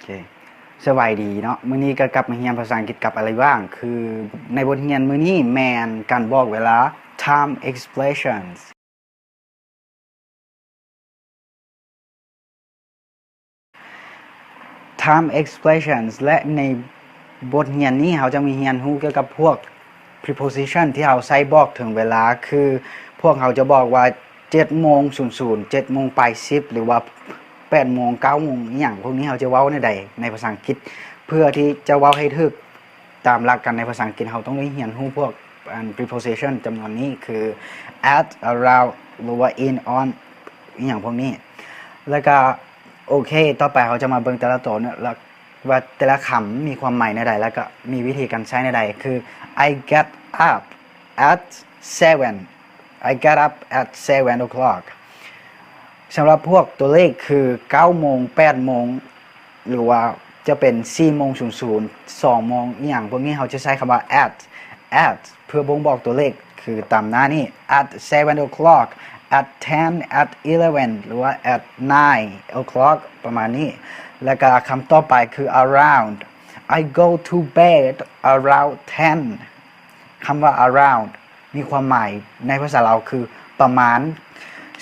ເຄ ສະບາຍດີເນາະ, ມື້ນີ້ກໍກັບມາຮຽນພາສາອັງກິດກັບອາລີຫວ່າງ. ຄືໃນບົດຮຽນມື້ນີ້ແມ່ນການບອກເວລາ time expressions. Time expressions ແລະ ໃນບົດຮຽນນີ້ເຮົາຈະມີຮຽນຮູ້ກ່ຽວກັບພວກ preposition ທີ່ເຮົາໃຊ້ບອກເຖິງເວລາ, ຄືພວກເຮົາຈະບອກວ່າ ເຈັດໂມງສູນສູນ, ເຈັດໂມງປາຍສິບ ຫຼືວ່າ ແປດໂມງ, ເກົ້າໂມງ ອີ່ຫຍັງພວກນີ້ ເຮົາຈະເວົ້າແນວໃດໃນພາສາອັງກິດ? ເພື່ອທີ່ຈະເວົ້າໃຫ້ຖືກຕາມຫຼັກການໃນພາສາອັງກິດ, ເຮົາຕ້ອງໄດ້ຮຽນຮູ້ພວກ ອັນ preposition ຈຳນວນນີ້ ຄື at, around ຫຼືວ່າ in, on ອີ່ຫຍັງພວກນີ້. ແລ້ວກະ ໂອເຄ, ຕໍ່ໄປເຮົາຈະມາເບິ່ງແຕ່ລະໂຕເນາະ ແລ້ວວ່າແຕ່ລະຄຳມີຄວາມໝາຍແນວໃດ ແລ້ວກະມີວິທີການໃຊ້ແນວໃດ. ຄື I get up at seven, I get up at seven o'clock. ສຳລັບພວກຕົວເລກຄື ເກົ້າໂມງ, ແປດໂມງ ຫຼືວ່າຈະເປັນ ສີ່ໂມງສູນສູນ, ສອງໂມງ ອີ່ຫຍັງພວກນີ້ ເຮົາຈະໃຊ້ຄຳວ່າ at, at ເພື່ອບົ່ງບອກຕົວເລກ ຄືຕາມໜ້ານີ້ at seven o'clock, at ten, at eleven ຫຼືວ່າ at nine o'clock ປະມານນີ້. ແລ້ວກະຄຳຕໍ່ໄປຄື around, I go to bed around ten. ຄຳວ່າ around ມີຄວາມໝາຍໃນພາສາລາວຄືປະມານ,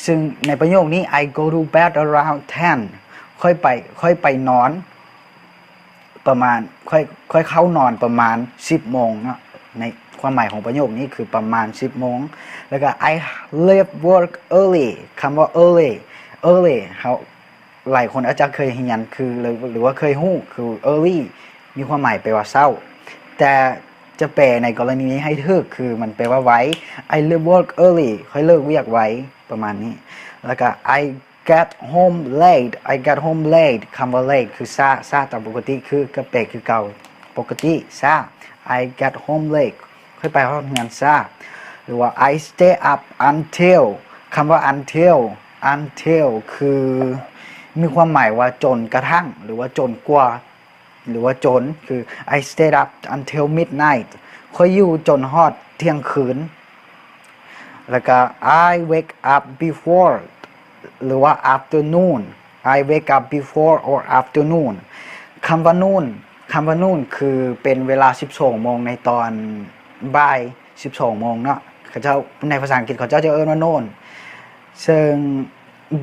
ຊຶ່ງໃນປະໂຫຍກນີ້ I go to bed around ten ຂ້ອຍໄປ, ຂ້ອຍໄປນອນປະມານ, ຂ້ອຍ, ຂ້ອຍເຂົ້ານອນປະມານ ສິບໂມງເນາະ. ໃນຄວາມໝາຍຂອງປະໂຫຍກນີ້ຄືປະມານ ສິບໂມງ. ແລ້ວກໍ I leave work early. ຄຳວ່າ early, early ເຮົາ ຫຼາຍຄົນອາດຈະເຄີຍຮຽນ ຄື ຫຼືວ່າເຄີຍຮູ້ ຄື early ມີຄວາມໝາຍແປວ່າເຊົ້າ, ແຕ່ຈະແປໃນກໍລະນີໃຫ້ຖືກ ຄືມັນແປວ່າໄວ. I leave work early ຂ້ອຍເລີກວຽກໄວ ປະມານນີ້. ແລ້ວກໍ I get home late, I get home late ຄຳວ່າ late ຄືຊ້າ, ຊ້າຕາມປົກກະຕິ ຄືກໍແປຄືເກົ່າ ປົກກະຕິ ຊ້າ. I get home late ຂ້ອຍໄປຮອດເຮືອນຊ້າ. ຫຼືວ່າ I stay up until, ຄຳວ່າ until, until ຄືມີຄວາມໝາຍວ່າຈົນກະທັ່ງ ຫຼືວ່າຈົນກວ່າ ຫຼືວ່າຈົນ ຄື I stayed up until midnight ຂ້ອຍຢູ່ຈົນຮອດທ່ຽງຄືນ. ແລ້ວກໍ I wake up before ຫຼືວ່າ afternoon, I wake up before or afternoon. ຄຳວ່າ noon, ຄຳວ່າ noon ຄືເປັນເວລາ ສິບສອງໂມງ ໃນຕອນບ່າຍ ສິບສອງໂມງເນາະ. ເຂົາເຈົ້າ ໃນພາສາອັງກິດເຂົາເຈົ້າຈະເອີ້ນວ່າ noon, ເຊິ່ງ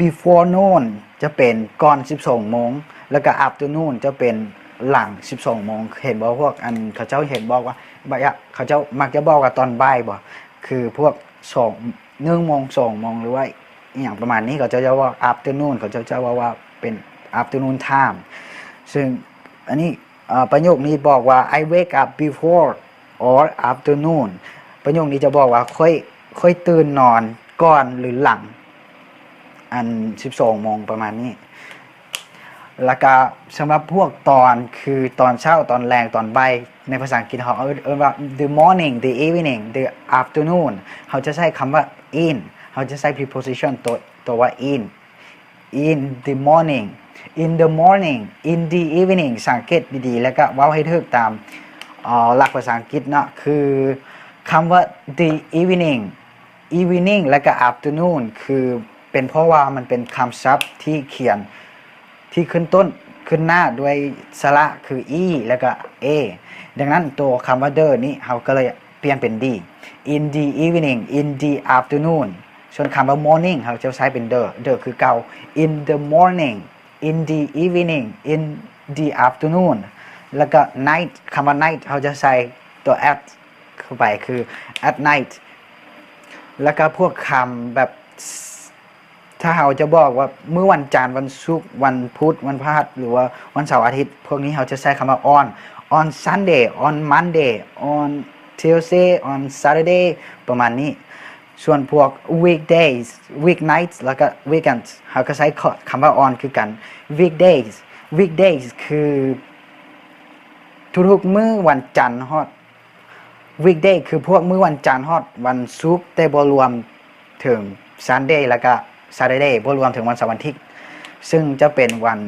before noon ຈະເປັນກ່ອນ ສິບສອງໂມງ ແລ້ວກໍ afternoon ຈະເປັນຫຼັງ ສິບສອງໂມງ. ເຫັນບໍ່ພວກ ອັນ ເຂົາເຈົ້າເຫັນບອກວ່າ ເຂົາເຈົ້າມັກຈະບອກວ່າຕອນບ່າຍບໍ່ ຄືພວກ ສອງ ໜຶ່ງໂມງ ສອງໂມງ ຫຼືວ່າອີ່ຫຍັງປະມານນີ້ ເຂົາເຈົ້າຈະເວົ້າ afternoon ເຂົາເຈົ້າຈະເວົ້າວ່າເປັນ afternoon time. ເຊິ່ງອັນນີ້ ເອີ ປະໂຫຍກນີ້ບອກວ່າ I wake up before or afternoon. ປະໂຫຍກນີ້ຈະບອກວ່າ ຂ້ອຍ, ຂ້ອຍຕື່ນນອນກ່ອນ ຫຼື ຫຼັງ ອັນ ສິບສອງໂມງ ປະມານນີ້. ແລ້ວກະສຳລັບພວກຕອນ ຄືຕອນເຊົ້າ, ຕອນແລງ, ຕອນບ່າຍ ໃນພາສາອັງກິດເຮົາເອີ້ນ, ເອີ້ນວ່າ the morning, the evening, the afternoon. ເຮົາຈະໃຊ້ຄຳວ່າ in, ເຮົາຈະໃຊ້ preposition ຕົວ, ຕົວວ່າ in, in the morning, in the morning, in the evening. ສັງເກດດີໆ ແລ້ວກະເວົ້າໃຫ້ຖືກຕາມ, ເອີ, ຫຼັກພາສາອັງກິດເນາະ, ຄືຄຳວ່າ the evening, evening ແລ້ວກະ afternoon ຄືເປັນເພາະວ່າມັນເປັນຄຳສັບທີ່ຂຽນ ທີ່ຂຶ້ນຕົ້ນ, ຂຶ້ນໜ້າດ້ວຍສະຫຼະຄື e ແລ້ວກະ a. ດັ່ງນັ້ນ ຕົວຄຳວ່າ the ນີ້ ເຮົາກໍເລີຍປ່ຽນເປັນ the, in the evening, in the afternoon. ສ່ວນຄຳວ່າ morning ເຮົາຈະໃຊ້ເປັນ the, the ຄືເກົ່າ, in the morning, in the evening, in the afternoon. ແລ້ວກໍ night, ຄຳວ່າ night ເຮົາຈະໃສ່ຕົວ at ເຂົ້າໄປ ຄື at night. ແລ້ວກໍພວກຄຳແບບ ຖ້າເຮົາຈະບອກວ່າມື້ວັນຈັນ, ວັນສຸກ, ວັນພຸດ, ວັນພະຫັດ ຫຼືວ່າວັນເສົາອາທິດ, ພວກນີ້ເຮົາຈະໃຊ້ຄຳວ່າ on, on Sunday, on Monday, on Tuesday, on Saturday ປະມານນີ້. ສ່ວນພວກ weekdays, weeknights ແລ້ວກໍ weekends ເຮົາກໍໃຊ້ຄຳວ່າ on ຄືກັນ. Weekdays, weekdays ຄືທຸກໆມື້ວັນຈັນຮອດ weekday ຄືພວກມື້ວັນຈັນຮອດວັນສຸກ ແຕ່ບໍ່ລວມເຖິງ Sunday ແລ້ວກະ Saturday ບໍ່ລວມເຖິງວັນເສົາວັນທິດ ເຊິ່ງຈະເປັນວັນ,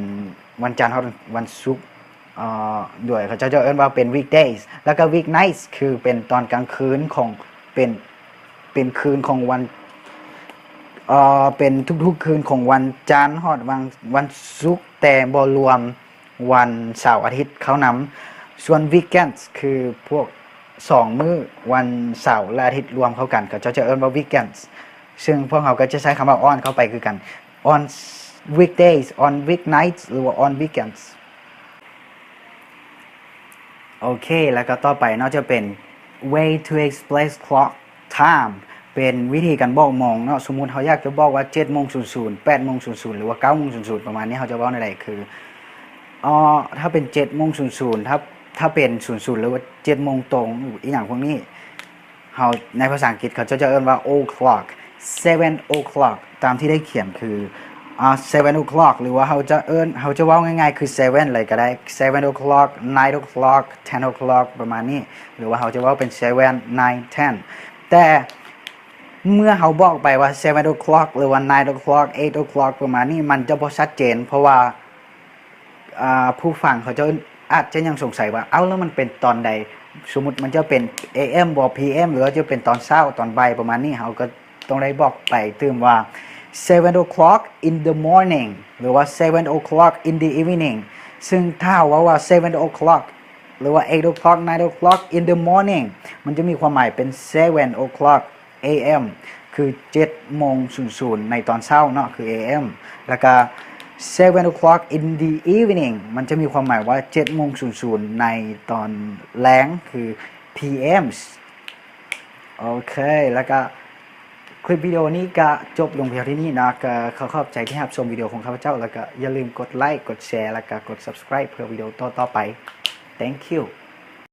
ວັນຈັນຮອດວັນສຸກ, ເອີ, ໂດຍເຂົາເຈົ້າຈະເອີ້ນວ່າເປັນ weekdays. ແລ້ວກະ weeknights ຄືເປັນຕອນກາງຄືນຂອງ, ເປັນ, ເປັນຄືນຂອງວັນ, ເອີ, ເປັນທຸກໆຄືນຂອງວັນຈັນຮອດວັນ, ວັນສຸກ ແຕ່ບໍ່ລວມ ວັນເສົາອາທິດເຂົ້ານຳ. ສ່ວນ weekends ຄືພວກສອງມື້ ວັນເສົາ ແລະ ອາທິດລວມເຂົ້າກັນ ເຂົາເຈົ້າຈະເອີ້ນວ່າ weekends ຊຶ່ງພວກເຮົາກໍຈະໃຊ້ຄຳວ່າ on ເຂົ້າໄປຄືກັນ on weekdays, on weeknights ຫຼືວ່າ on weekends. ໂອເຄ ແລ້ວກໍຕໍ່ໄປເນາະ ຈະເປັນ way to express clock time ເປັນວິທີການບອກໂມງເນາະ. ສົມມຸດເຮົາຢາກຈະບອກວ່າ ເຈັດໂມງສູນສູນ ແປດໂມງສູນສູນ ຫຼືວ່າ ເກົ້າໂມງສູນສູນ ປະມານນີ້ ເຮົາຈະເວົ້າແນວໃດ? ຄື ເອີ ຖ້າເປັນ ເຈັດໂມງສູນສູນ ຖ້າ ຖ້າເປັນ ສູນສູນ ຫຼືວ່າ ເຈັດໂມງຕົງ ອີ່ຫຍັງພວກນີ້ ເຮົາ ໃນພາສາອັງກິດເຂົາເຈົ້າຈະເອີ້ນວ່າ o'clock, seven o'clock ຕາມທີ່ໄດ້ຂຽນຄື ອ່າ seven o'clock ຫຼືວ່າເຮົາຈະເອີ້ນ ເຮົາຈະເວົ້າງ່າຍໆຄື seven ເລີຍກໍໄດ້ seven o'clock, nine o'clock, ten o'clock ປະມານນີ້ ຫຼືວ່າເຮົາຈະເວົ້າເປັນ seven, nine, ten. ແຕ່ເມື່ອເຮົາບອກໄປວ່າ seven o'clock ຫຼືວ່າ nine o'clock, eight o'clock ປະມານນີ້ ມັນຈະບໍ່ຊັດເຈນ ເພາະວ່າ ອ່າ ຜູ້ຟັງເຂົາເຈົ້າອາດຈະຍັງສົງໄສວ່າ ເອົ້າ ແລ້ວມັນເປັນຕອນໃດ? ສົມມຸດມັນຈະເປັນ AM ບໍ PM ຫຼືວ່າຈະເປັນຕອນເຊົ້າ ຕອນບ່າຍ ປະມານນີ້ ເຮົາກໍຕ້ອງໄດ້ບອກໄປຕື່ມວ່າ seven o'clock in the morning ຫຼືວ່າ seven o'clock in the evening. ຊຶ່ງຖ້າເຮົາເວົ້າວ່າ seven o'clock ຫຼືວ່າ eight o'clock, nine o'clock in the morning ມັນຈະມີຄວາມໝາຍເປັນ seven o'clock AM ຄື ເຈັດໂມງສູນສູນ ໃນຕອນເຊົ້າເນາະ ຄື AM ແລ້ວກະ seven o'clock in the evening ມັນຈະມີຄວາມໝາຍວ່າ ເຈັດໂມງສູນສູນ ໃນຕອນແລງ ຄື PM. ໂອເຄ ແລ້ວກະຄລິບວິດີໂອນີ້ກະຈົບລົງພຽງເທົ່ານີ້ເນາະ. ກະຂໍຂອບໃຈທີ່ຮັບຊົມວິດີໂອຂອງຂ້າພະເຈົ້າ ແລ້ວກະຢ່າລືມກົດໄລກ໌ ກົດແຊ ແລ້ວກະກົດ subscribe ເພື່ອວິດີໂອຕໍ່ໆໄປ. Thank you.